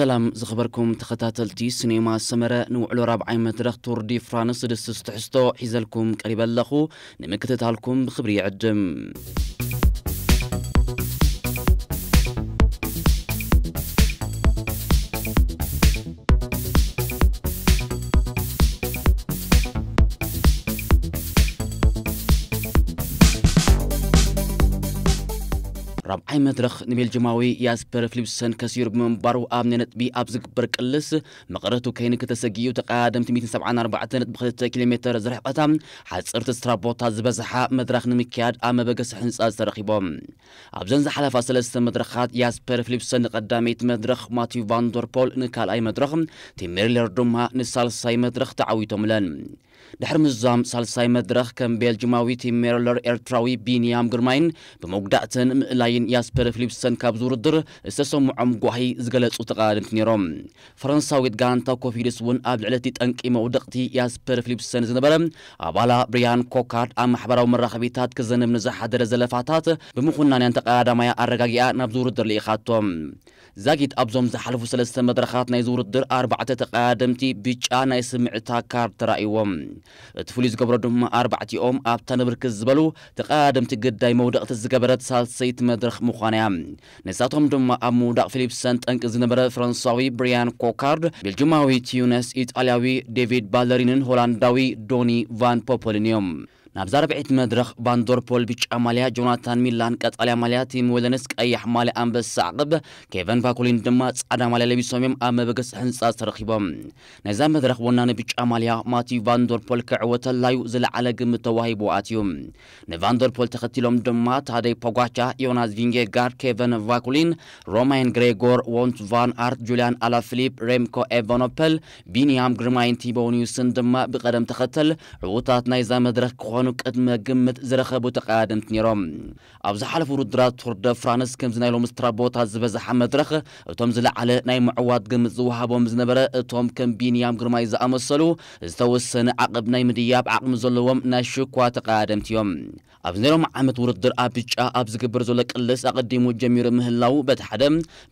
ሰላም ዝኸበርኩም ተኸታተልቲ ሲኔማ ሰመረ፣ ንውዕሎ ራብዓይ መድረኽ ቱር ዲ ፍራንስ ስድስት ትሕዝቶ ሒዘልኩም ቀሪበ ኣለኹ። ንምክትታልኩም ብኽብሪ ይዕድም። ራብዓይ መድረኽ ንቤልጅማዊ ያስፐር ፊሊፕሰን ከሲሩ ብምንባሩ፣ ኣብ ነጥቢ ኣብ ዝግበር ቅልስ መቐረቱ ከይንክተሰጊኡ ተቐዳደምቲ ሚእትን ሰብዓን ኣርባዕተን ነጥቢ ክልተ ኪሎ ሜተር ዝርሕቐታ ሓፀርቲ ስትራፖታት ዝበዝሓ መድረኽ ንምክያድ ኣብ መበገሲ ህንፃት ተረኺቦም። ኣብዘን ዝሓለፋ ሰለስተ መድረኻት ያስፐር ፊሊፕሰን ንቐዳመይቲ መድረኽ፣ ማቲው ቫንደርፖል ንካልኣይ መድረኽ፣ ቲም ሜርለር ድማ ንሳልሳይ መድረኽ ተዓዊቶምለን። ድሕሪ ምዛም ሳልሳይ መድረኽ ከም ቤልጅማዊ ቲም ሜርለር ኤርትራዊ ቢንያም ግርማይን ብመጉዳእትን ምእላይን ያስፐር ፊሊፕሰን ካብዚ ውድድር ዝተሰምዖም ጓሂ ዝገለጹ ተቐዳደምቲ ነይሮም። ፈረንሳዊት ጋንታ ኮፊድስ እውን ኣብ ልዕሊ እቲ ጠንቂ መውደቕቲ ያስፐር ፊሊፕሰን ዝነበረ ኣባላ ብሪያን ኮካርድ ኣብ ማሕበራዊ መራኸቢታት ክዘንብ ንዝሓደረ ዘለፋታት ብምኹናንያን ተቐዳዳማያ ኣረጋጊኣ ናብዚ ውድድር ልኢኻቶ። ዛጊት ኣብዞም ዝሓለፉ ሰለስተ መድረኻት ናይዚ ውድድር ኣርባዕተ ተቐዳደምቲ ብጫ ናይ ስምዕታ ካርድ ተራእይዎም። እቲ ፍሉይ ዝገብሮ ድማ ኣርባዕቲኦም ኣብታ ንብርክት ዝበሉ ተቐዳደምቲ ግዳይ መውደቕቲ ዝገበረት ሳልሰይቲ መድረኽ ምዃና እያ። ንሳቶም ድማ ኣብ ምውዳቕ ፊሊፕሰን ጠንቂ ዝነበረ ፈረንሳዊ ብሪያን ኮካርድ፣ ቤልጅማዊ ቲዩነስ፣ ኢጣልያዊ ዴቪድ ባለሪንን ሆላንዳዊ ዶኒ ቫን ፖፖልን እዮም። ናብዛ ርብዒት መድረኽ ቫንደርፖል ብጫ ማልያ፣ ጆናታን ሚላን ቀጠልያ ማልያ፣ ቲም ዌለንስ ቀያሕ ማልያ ኣንበሳ ዓቕብ፣ ኬቨን ቫኩሊን ድማ ጻዕዳ ማልያ ለቢሶም እዮም ኣብ መበገሲ ህንጻ ተረኺቦም። ናይዛ መድረኽ ወናኒ ብጫ ማልያ ማቲው ቫንደርፖል ክዕወተላዩ ዝለዓለ ግምት ተዋሂቡ ኣትዩ። ንቫንደርፖል ተኸቲሎም ድማ ታደይ ፖጋቻ፣ ዮናስ ቪንጌጋርድ፣ ኬቨን ቫኩሊን፣ ሮማይን ግሬጎር፣ ዎንት ቫን ኣርት፣ ጁልያን ኣላፊሊፕ፣ ሬምኮ ኤቫኖፐል፣ ቢንያም ግርማይን ቲቦው ኒውስን ድማ ብቐደም ተኸተል ዕዉታት ናይዛ መድረኽ ክኾኑ ቅድመ ግምት ዝረኸቡ ተቐዳደምቲ ነይሮም። ኣብ ዝሓለፉ ውድድራት ቱር ደ ፍራንስ ከምዚ ናይ ሎሚ ስትራቦታት ዝበዝሓ መድረኽ እቶም ዝለዓለ ናይ ምዕዋት ግምት ዝወሃቦም ዝነበረ እቶም ከም ቢንያም ግርማይ ዝኣመሰሉ ዝተወሰነ ዓቕብ ናይ ምድያብ ዓቕሚ ዘለዎም ናይ ሽኳ ተቐዳደምቲ እዮም። ኣብዚ ናይ ሎሚ ዓመት ውድድር ኣብ ብጫ ኣብ ዝግበር ዘሎ ቅልስ ኣቐዲሙ ጀሚሩ ምህላው በቲ ሓደ፣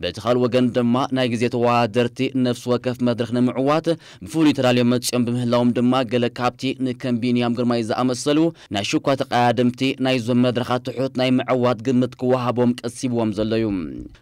በቲ ካልእ ወገን ድማ ናይ ግዜ ተወዳደርቲ ነፍሲ ወከፍ መድረኽ ንምዕዋት ብፍሉይ ተዳልዮም መጺኦም ብምህላዎም ድማ ገለ ካብቲ ንከም ቢንያም ግርማይ ዝኣመሰሉ ናይ ሽኳ ተቐዳደምቲ ናይዞም መድረኻት ትሑት ናይ ምዕዋት ግምት ክወሃቦም ቀሲብዎም ዘሎ እዩ።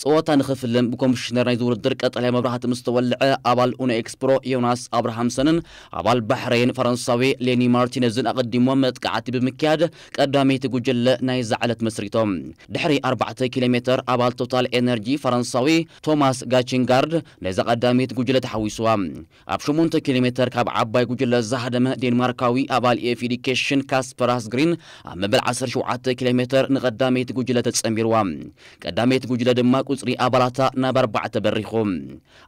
ጸወታ ንኽፍልም ብኮሚሽነር ናይዚ ውድድር ቀጠልያ መብራህቲ ምስ ተወልዐ ኣባል ኡኖ ኤክስፕሮ ዮናስ ኣብርሃምሰንን ኣባል ባሕረይን ፈረንሳዊ ሌኒ ማርቲነዝን ኣቐዲሞም መጥቃዕቲ ብምክያድ ቀዳመይቲ ጉጅለ ናይዛ ዕለት መስሪቶም። ድሕሪ ኣርባዕተ ኪሎ ሜተር ኣባል ቶታል ኤነርጂ ፈረንሳዊ ቶማስ ጋቺንጋርድ ነዛ ቀዳመይቲ ጉጅለ ተሓዊስዋ። ኣብ ሸሞንተ ኪሎ ሜተር ካብ ዓባይ ጉጅለ ዝሃደመ ዴንማርካዊ ኣባል ኤፍ ኤዲኬሽን ካስፐር ኣስግሪን ኣብ መበል ዓሰርተ ሸውዓተ ኪሎ ሜተር ንቐዳመይቲ ጉጅለ ተጸንቢርዋ። ቀዳመይቲ ጉጅለ ድማ ቁጽሪ ኣባላታ ናብ ኣርባዕተ በሪኹ።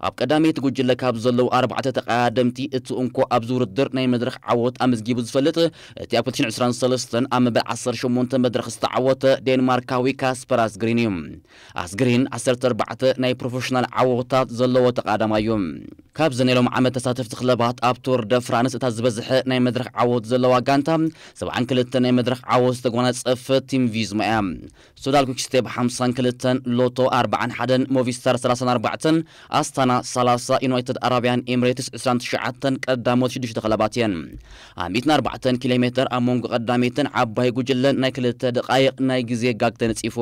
ኣብ ቀዳመይቲ ጉጅለ ካብ ዘለዉ ኣርባዕተ ተቐዳደምቲ እቲ እንኮ ኣብዚ ውድድር ናይ መድረኽ ዓወት ኣመዝጊቡ ዝፈልጥ፣ እቲ ኣብ ክልተ ሽሕን ዕስራን ሰለስተን ኣብ መበል ዓሰርተ ሸሞንተ መድረኽ ዝተዓወተ ዴንማርካዊ ካስፐር ኣስግሪን እዩ። ኣስግሪን ዓሰርተ ኣርባዕተ ናይ ፕሮፌሽናል ዓወታት ዘለዎ ተቐዳዳማይ እዩ። ካብዘን ናይ ሎም ዓመት ተሳተፍቲ ክለባት ኣብ ቱር ደ ፍራንስ እታ ዝበዝሐ ናይ መድረኽ ዓወት ዘለዋ ጋንታ ሰብዓን ክልተ ናይ መድረኽ ዓወት ዝተጓናጸፈት ቲም ቪዝማ እያ። ሶዳል ኩክስቴፕ ሓምሳን ክልተን፣ ሎቶ ኣርባዓን ሓደን፣ ሞቪስታር ሰላሳን ኣርባዕተን፣ ኣስታና ሰላሳ፣ ዩናይትድ ኣረብያን ኤምሬትስ ዕስራን ትሽዓተን ቀዳሞት ሽዱሽተ ክለባት እየን። ኣብ ሚእትን ኣርባዕተን ኪሎ ሜተር ኣብ መንጎ ቀዳመይትን ዓባይ ጉጅለን ናይ ክልተ ደቓይቕ ናይ ግዜ ጋግ ተነጺፉ።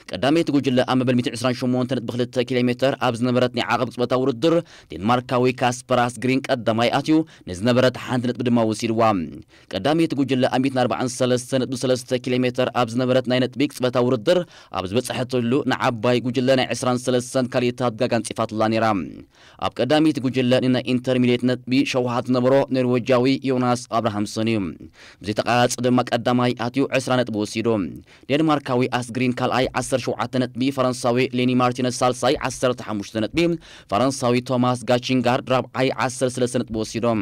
ቀዳመይቲ ጉጅለ ኣብ መበል ሚእትን ዕስራን ሸሞንተ ነጥቢ ክልተ ኪሎ ሜተር ኣብ ዝነበረት ናይ ዓቐብ ቅጽበታዊ ውድድር ዴንማርካዊ ካስፐር ኣስግሪን ቀዳማይ ኣትዩ፣ ንዝነበረት ሓንቲ ነጥቢ ድማ ወሲድዋ። ቀዳመይቲ ጉጅለ ኣብ ሚእትን ኣርባዓን ሰለስተ ነጥቢ ሰለስተ ኪሎ ሜተር ኣብ ዝነበረት ናይ ነጥቢ ቅጽበታዊ ውድድር ኣብ ዝበጽሐትሉ ንዓባይ ጉጅለ ናይ ዕስራን ሰለስተን ካልኢታት ጋግ ኣንጺፋትላ ነይራ። ኣብ ቀዳመይቲ ጉጅለ ንናይ ኢንተርሚዲየት ነጥቢ ሸውሃት ዝነበሮ ኖርዌጃዊ ዮናስ ኣብርሃምሰን እዩ። ብዘይተቓራጺ ድማ ቀዳማይ ኣትዩ ዕስራ ነጥቢ ወሲዱ። ዴንማርካዊ ኣስግሪን ካልኣይ ዓሰርተ ሸውዓተ ነጥቢ፣ ፈረንሳዊ ሌኒ ማርቲነስ ሳልሳይ ዓሰርተ ሓሙሽተ ነጥቢ፣ ፈረንሳዊ ቶማስ ጋቺንጋርድ ራብዓይ ዓሰርተ ሰለስተ ነጥቢ ወሲዶም።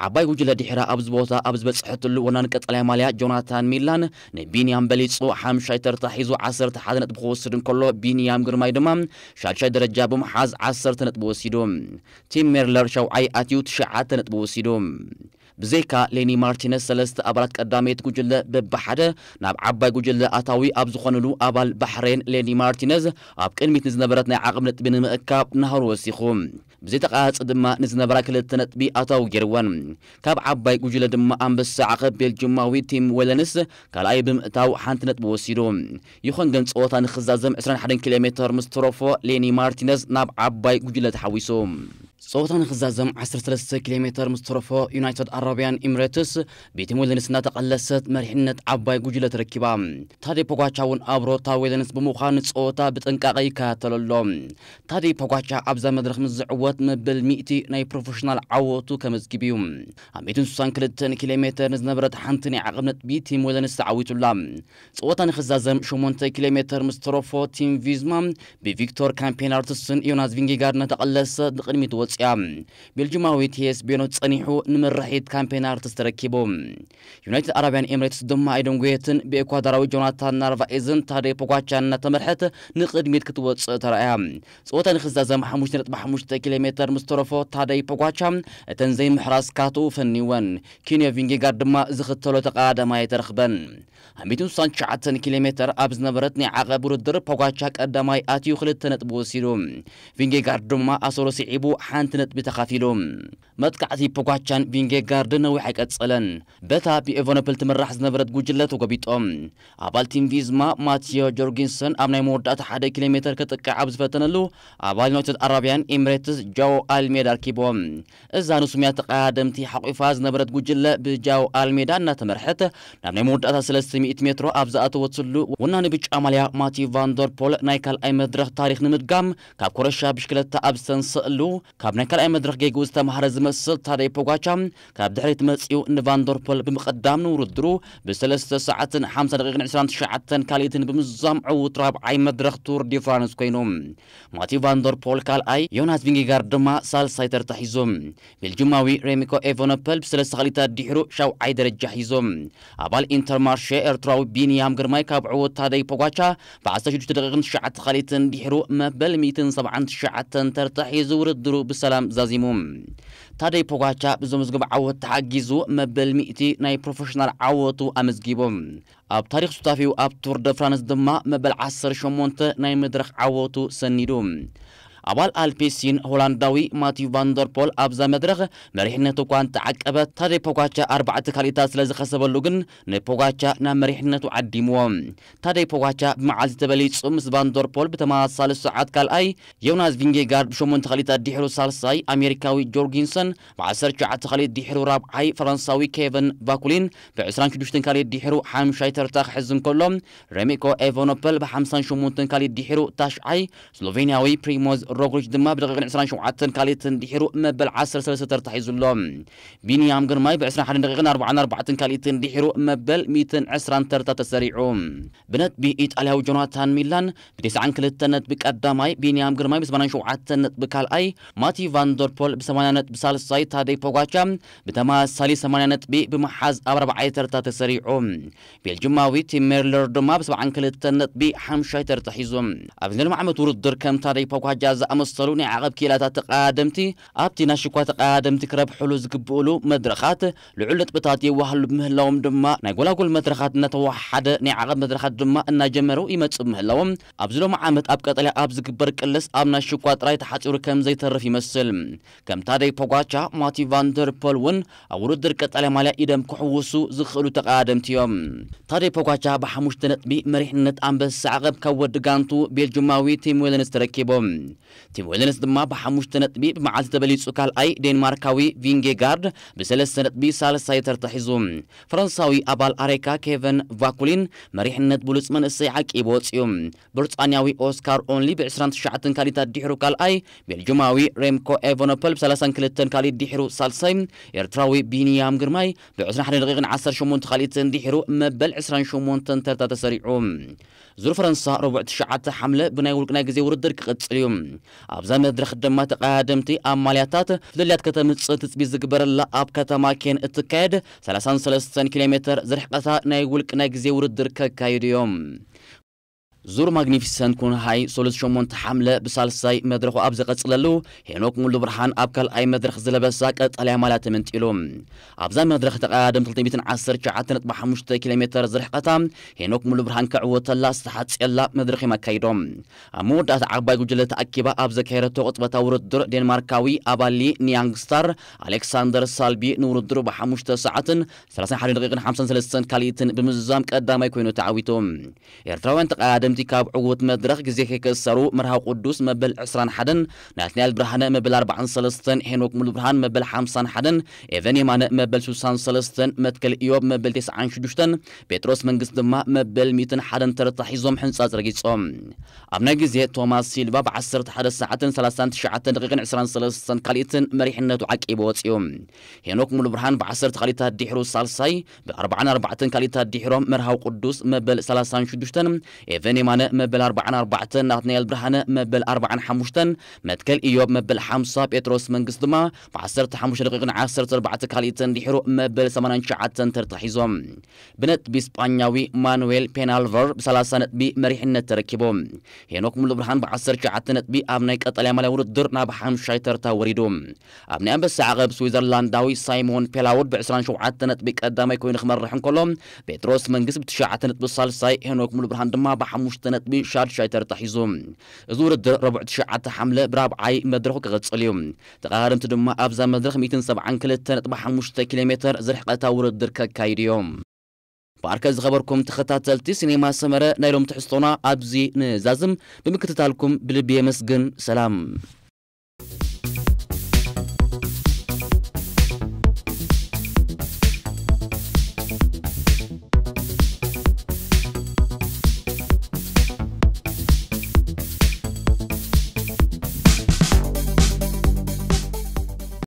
ዓባይ ጉጅለ ድሒራ ኣብዚ ቦታ ኣብ ዝበጽሐትሉ ወናን ቀጠልያ ማልያ ጆናታን ሚላን ንቢንያም በሊጹ ሓምሻይ ተርታ ሒዙ ዓሰርተ ሓደ ነጥቢ ክወስድ እንከሎ፣ ቢንያም ግርማይ ድማ ሻድሻይ ደረጃ ብምሓዝ ዓሰርተ ነጥቢ ወሲዱ። ቲም ሜርለር ሻውዓይ ኣትዩ ትሽዓተ ነጥቢ ወሲዱ። ብዘይካ ሌኒ ማርቲነዝ ሰለስተ ኣባላት ቀዳመይቲ ጉጅለ በብሓደ ናብ ዓባይ ጉጅለ ኣታዊ ኣብ ዝኾኑሉ ኣባል ባሕሬን ሌኒ ማርቲነዝ ኣብ ቅድሚት ንዝነበረት ናይ ዓቕብ ነጥቢ ንምእካብ ናህሩ ወሲኹ። ብዘይተቃጽ ድማ ንዝነበራ ክልተ ነጥቢ ኣታዊ ገይርወን። ካብ ዓባይ ጉጅለ ድማ ኣንበሳ ዓቐብ ቤልጅማዊ ቲም ዌለንስ ካልኣይ ብምእታው ሓንቲ ነጥቢ ወሲዱ። ይኹን ግን ጸወታ ንኽዛዘም ዕስራን ሓደን ኪሎ ሜተር ምስ ተረፎ ሌኒ ማርቲነዝ ናብ ዓባይ ጉጅለ ተሓዊሱ። ጸወታ ንኽዛዘም ዓሰርተ ሰለስተ ኪሎ ሜተር ምስ ተረፎ ዩናይትድ ኣረብያን ኢምሬትስ ብቲም ዌለንስ እናተቐለሰት መሪሕነት ዓባይ ጉጅለ ተረኪባ። ታዴ ፖጋቻ እውን ኣብ ሮታ ዌለንስ ብምዃን ጸወታ ብጥንቃቐ ይከታተሎ ኣሎ። ታዴ ፖጋቻ ኣብዛ መድረኽ ምስ ዝዕወት መበል ሚእቲ ናይ ፕሮፌሽናል ዓወቱ ከመዝግብ እዩ። ኣብ ሚእትን ስሳን ክልተን ኪሎ ሜተር ንዝነበረት ሓንቲ ናይ ዓቐብ ነጥቢ ቲም ዌለንስ ተዓዊቱላ። ጸወታ ንኽዛዘም ሸሞንተ ኪሎ ሜተር ምስ ተረፎ ቲም ቪዝማ ብቪክቶር ካምፔናርትስን ዮናስ ቪንጌጋርድ እናተቐለሰ ንቕድሚት ወጽያ። ቤልጅማዊ ቲኤስ ቤኖ ጸኒሑ ንምርሒት ካምፔናርትስ ተረኪቡ። ዩናይትድ ኣረብያን ኤምሬትስ ድማ ኣይደን ጉየትን ብኤኳዶራዊ ጆናታን ናርቫኤዝን ታዴ ፖጋቻን እናተመርሐት ንቕድሚት ክትወጽእ ተራእያ። ጸወታ ንኽዛዘም ሓሙሽተ ነጥቢ ሓሙሽተ ኪሎ ሜተር ምስ ተረፎ ታዴ ፖጋቻ እተን ዘይምሕራስ ካትኡ ፈንይወን። ኪንዮ ቪንጌጋርድ ድማ ዝኽተሎ ተቐዳዳማይ ኣይተረኽበን። ኣብ ሚእትን ስሳን ትሽዓተን ኪሎ ሜተር ኣብ ዝነበረት ናይ ዓቐብ ውድድር ፖጋቻ ቀዳማይ ኣትዩ ክልተ ነጥቢ ወሲዱ። ቪንጌጋርድ ድማ ኣሰሩ ስዒቡ ሓንቲ ነጥቢ ተኻፊሉ። መጥቃዕቲ ፖጋቻን ቪንጌጋርድን ነዊሕ ኣይቀጸለን። በታ ብኤቨኖፕል ትምራሕ ዝነበረት ጉጅለ ተጎቢጦም። ኣባል ቲም ቪዝማ ማቲዮ ጆርጊንሰን ኣብ ናይ መወዳእታ ሓደ ኪሎ ሜተር ክጥቅዕ ኣብ ዝፈተነሉ ኣባል ዩናይትድ ኣረብያን ኤምሬትስ ጃኦ ኣልሜዳ ኣርኪቦም። እዛ ንሱም እያ ተቐዳደምቲ ሓቑፋ ዝነበረት ጉጅለ ብጃው ኣልሜዳ እናተመርሐት ናብ ናይ መወዳእታ ሰለስተ ሚእቲ ሜትሮ ኣብ ዝኣተወትሉ ወናኒ ብጫ ማልያ ማቲ ቫንደርፖል ናይ ካልኣይ መድረኽ ታሪኽ ንምድጋም ካብ ኮረሻ ብሽክለታ ኣብ ዝተንሰእሉ ካብ ናይ ካልኣይ መድረኽ ጌግኡ ዝተማሃረ ዝመስል ታደይ ፖጋቻ ካብ ድሕሪት መጺኡ ንቫንደርፖል ብምቕዳም ንውድድሩ ብሰለስተ ሰዓትን ሓምሳ ደቂቕን ዕስራን ትሽዓተን ካልኢትን ብምዝዛም ዕዉት ራብዓይ መድረኽ ቱር ዲ ፍራንስ ኮይኑ። ማቲ ቫንደርፖል ካልኣይ፣ ዮናስ ቪንጌጋርድ ድማ ሳልሳይ ተርታ ሒዙ። ቤልጅማዊ ሬሚኮ ኤቨኖፐል ብሰለስተ ካልኢታት ድሒሩ ሻውዓይ ደረጃ ሒዙ። ኣባል ኢንተርማርሼ ኤርትራዊ ቢንያም ግርማይ ካብ ዕዉት ታደይ ፖጋቻ ብዓሰርተ ሽዱሽተ ደቂቕን ትሽዓተ ካልኢትን ድሒሩ መበል ሚእትን ሰብዓን ትሽዓተን ተርታ ሒዙ ውድድሩ ብሰላም ዛዚሙ። ታደይ ፖጋቻ ብዘመዝግቦ ዓወት ተሓጊዙ መበል ሚእቲ ናይ ፕሮፌሽናል ዓወቱ ኣመዝጊቡ። ኣብ ታሪኽ ሱታፌኡ ኣብ ቱር ደ ፍራንስ ድማ መበል ዓሰርተ ሸሞንተ ናይ መድረኽ ዓወቱ ሰኒዱ። ኣባል ኣልፔሲን ሆላንዳዊ ማቲው ቫንደርፖል ኣብዛ መድረኽ መሪሕነቱ እኳ እንተዓቀበ፣ ታደይ ፖጋቻ ኣርባዕተ ካልኢታት ስለ ዝኸሰበሉ ግን ንፖጋቻ ናብ መሪሕነቱ ዓዲምዎ። ታደይ ፖጋቻ ብመዓልቲ ተበሊጹ ምስ ቫንደርፖል ብተመሳሳሊ ሰዓት ካልኣይ፣ ዮናስ ቪንጌጋርድ ብሸሞንተ ካልኢታት ድሒሩ ሳልሳይ፣ ኣሜሪካዊ ጆርጊንሰን ብዓሰርተ ትሽዓተ ካልኢት ድሒሩ ራብዓይ፣ ፈረንሳዊ ኬቨን ቫኩሊን ብዕስራን ሽዱሽተን ካልኢት ድሒሩ ሓምሻይ ተርታ ክሕዝ እንከሎ፣ ሬሚኮ ኤቨኖፐል ብሓምሳን ሸሞንተን ካልኢት ድሒሩ ታሽዓይ፣ ስሎቬንያዊ ፕሪሞዝ ሮግሊች ድማ ብደቂቕን ዕስራን ሸውዓተን ካልኢትን ድሒሩ መበል ዓሰርተ ሰለስተ ተርታ ሒዙ ኣሎ። ቢንያም ግርማይ ብዕስራን ሓደን ደቂቕን ኣርባዓን ኣርባዕተን ካልኢትን ድሒሩ መበል ሚእትን ዕስራን ተርታ ተሰሪዑ። ብነጥቢ ኢጣልያዊ ጆናታን ሚላን ብተስዓን ክልተን ነጥቢ ቀዳማይ፣ ቢንያም ግርማይ ብሰማንያን ሸውዓተን ነጥቢ ካልኣይ፣ ማቲ ቫንደርፖል ብሰማንያ ነጥቢ ሳልሳይ፣ ታደይ ፖጋቻ ብተመሳሳሊ ሰማንያ ነጥቢ ብምሓዝ ኣብ ራብዓይ ተርታ ተሰሪዑ። ቤልጅማዊ ቲም ሜርለር ድማ ብሰብዓን ክልተን ነጥቢ ሓምሻይ ተርታ ሒዙ። ኣብዚ ናይ ሎሚ ዓመት ውድድር ከም ታደይ ፖጋቻ ዝኣመሰሉ ናይ ዓቐብ ክኢላታት ተቐዳደምቲ ኣብቲ ናይ ሽኳ ተቐዳደምቲ ክረብሕሉ ዝግብእሉ መድረኻት ልዑል ነጥብታት የዋህሉ ብምህላዎም ድማ ናይ ጎላጎል መድረኻት እናተወሓደ ናይ ዓቐብ መድረኻት ድማ እናጀመሩ ይመጽእ ብምህላዎም ኣብዚ ሎሚ ዓመት ኣብ ቀጠልያ ኣብ ዝግበር ቅልስ ኣብ ናይ ሽኳ ጥራይ ተሓጺሩ ከም ዘይተርፍ ይመስል። ከም ታደይ ፖጋቻ፣ ማቲ ቫንደርፖል እውን ኣብ ውድድር ቀጠልያ ማልያ ኢደም ክሕውሱ ዝኽእሉ ተቐዳደምቲ እዮም። ታደይ ፖጋቻ ብሓሙሽተ ነጥቢ መሪሕነት ኣንበሳ ዓቐብ ካብ ወዲ ጋንቱ ቤልጅማዊ ቲም ዌለንስ ተረኪቡ። ቲም ዌለንስ ድማ ብሓሙሽተ ነጥቢ ብመዓልቲ ተበሊጹ ካልኣይ፣ ዴንማርካዊ ቪንጌጋርድ ብሰለስተ ነጥቢ ሳልሳይ ተርታ ሒዙ። ፈረንሳዊ ኣባል ኣሬካ ኬቨን ቫኩሊን መሪሕነት ብሉጽ መንእሰይ ዓቂቡ ወጺኡ። ብሪጣንያዊ ኦስካር ኦንሊ ብዕስራን ትሽዓተን ካልኢታት ድሒሩ ካልኣይ፣ ቤልጅማዊ ሬምኮ ኤቨኖፐል ብሰላሳን ክልተን ካልኢት ድሒሩ ሳልሳይ፣ ኤርትራዊ ቢንያም ግርማይ ብዕስራን ሓደን ደቂቕን ዓሰርተ ሸሞንተ ካልኢትን ድሒሩ መበል ዕስራን ሸሞንተን ተርታ ተሰሪዑ። ዙር ፈረንሳ ረቡዕ ትሽዓተ ሓምለ ብናይ ውልቂ ናይ ግዜ ውድድር ክቕጽል እዩ። ኣብዛ መድረኽ ድማ ተቐዳደምቲ ኣብ ማልያታት ፍልልያት ከተምጽእ ትጽቢት ዝግበረላ ኣብ ከተማ ኬን እትካየድ ሰላሳን ሰለስተን ኪሎ ሜተር ዝርሕቐታ ናይ ውልቂ ናይ ግዜ ውድድር ከካይዱ እዮም። ዙር ማግኒፊሰንት ኩንሃይ ሰሉስ ሸሞንተ ሓምለ ብሳልሳይ መድረኹ ኣብ ዝቐጽለሉ፣ ሄኖክ ሙሉ ብርሃን ኣብ ካልኣይ መድረኽ ዝለበሳ ቀጠልያ ማልያ ተመንጢሉ። ኣብዛ መድረኽ ተቐዳደምቲ ክልተ ሚእትን ዓሰርተ ትሽዓተ ነጥቢ ሓሙሽተ ኪሎ ሜተር ዝርሕቐታ ሄኖክ ሙሉ ብርሃን ክዕወተላ ዝተሓጽየላ መድረኽ እዮም ኣካይዶም። ኣብ መወዳእታ ዓባይ ጉጅለ ተኣኪባ ኣብ ዘካየደቶ ቅጽበታዊ ውድድር፣ ዴንማርካዊ ኣባሊ ኒያንግ ስታር ኣሌክሳንደር ሳልቢ ንውድድሩ ብሓሙሽተ ሰዓትን ሰላሳን ሓደን ደቂቕን ሓምሳን ሰለስተን ካልኢትን ብምዝዛም ቀዳማይ ኮይኑ ተዓዊቱ። ኤርትራውያን ተቐዳደምቲ ካብ ዕዉት መድረኽ ግዜ ከይከሰሩ፣ መርሃዊ ቅዱስ መበል ዕስራን ሓደን፣ ናትናኤል ብርሃነ መበል ኣርባዓን ሰለስተን፣ ሄኖክ ሙሉ ብርሃን መበል ሓምሳን ሓደን፣ ኤቨን የማነ መበል ስሳን ሰለስተን፣ መትከል ኢዮብ መበል ተስዓን ሽዱሽተን፣ ጴጥሮስ መንግስት ድማ መበል ሚእትን ሓደን ተርታ ሒዞም ሕንጻጽ ረጊጾም። ኣብ ናይ ግዜ ቶማስ ሲልቫ ብ ዓሰርተ ሓደ ሰዓትን ሰላሳን ትሽዓተን ደቂቕን ዕስራን ሰለስተን ካልኢትን መሪሕነቱ ዓቂቡ ወጺኡ። ሄኖክ ሙሉ ብርሃን ብ ዓሰርተ ካልኢታት ድሕሩ ሳልሳይ፣ ብ ኣርባዓን ኣርባዕተን ካልኢታት ድሕሮም መርሃዊ ቅዱስ መበል ሰላሳን ሽዱሽተን፣ ኤቨን የማነ መበል ኣርባዓን ኣርባዕተን፣ ናትናኤል ብርሃነ መበል ኣርባዓን ሓሙሽተን፣ መትከል ኢዮብ መበል ሓምሳ፣ ጴጥሮስ መንግስት ድማ ብ ዓሰርተ ሓሙሽተ ደቂቕን ዓሰርተ ኣርባዕተ ካልኢትን ድሕሩ መበል ሰማንያን ትሽዓተን ተርታ ሒዞም። ብነጥቢ ስጳኛዊ ማኑዌል ፔናልቨር ብ ሰላሳ ነጥቢ መሪሕነት ተረኪቡ። ሄኖክ ሙሉ ብርሃን ብ ዓሰርተ ትሽዓተ ነጥቢ ኣብ ናይ ቀጠልያ ማልያ ውድድር ናብ ሓምሻይ ተርታ ወሪዱ። ኣብ ናይ ኣንበሳ ዓቐብ ስዊዘርላንዳዊ ሳይሞን ፔላውድ ብ ዕስራን ሸውዓተን ነጥቢ ቀዳማይ ኮይኑ ክመርሕ እንከሎ፣ ጴጥሮስ መንግስት ብ ትሽዓተ ነጥቢ ሳልሳይ፣ ሄኖክ ሙሉ ብርሃን ድማ ብ ሓሙሽተ ነጥቢ ሻድሻይ ተርታ ሒዙ። እዚ ውድድር ረቡዕ ትሽዓተ ሓምለ ብራብዓይ መድረኹ ክቕጽል እዩ። ተቐዳደምቲ ድማ ኣብዛ መድረኽ ሚእትን ሰብዓን ክልተ ነጥቢ ሓሙሽተ ኪሎ ሜተር ዝርሕቐታ ውድድር ከካይዱ እዮም። ብኣርከ ዝኸበርኩም ተኸታተልቲ ሲኔማ ሰመረ፣ ናይ ሎም ትሕዝቶና ኣብዚ ንዛዝም። ብምክትታልኩም ብልቢ የመስግን። ሰላም።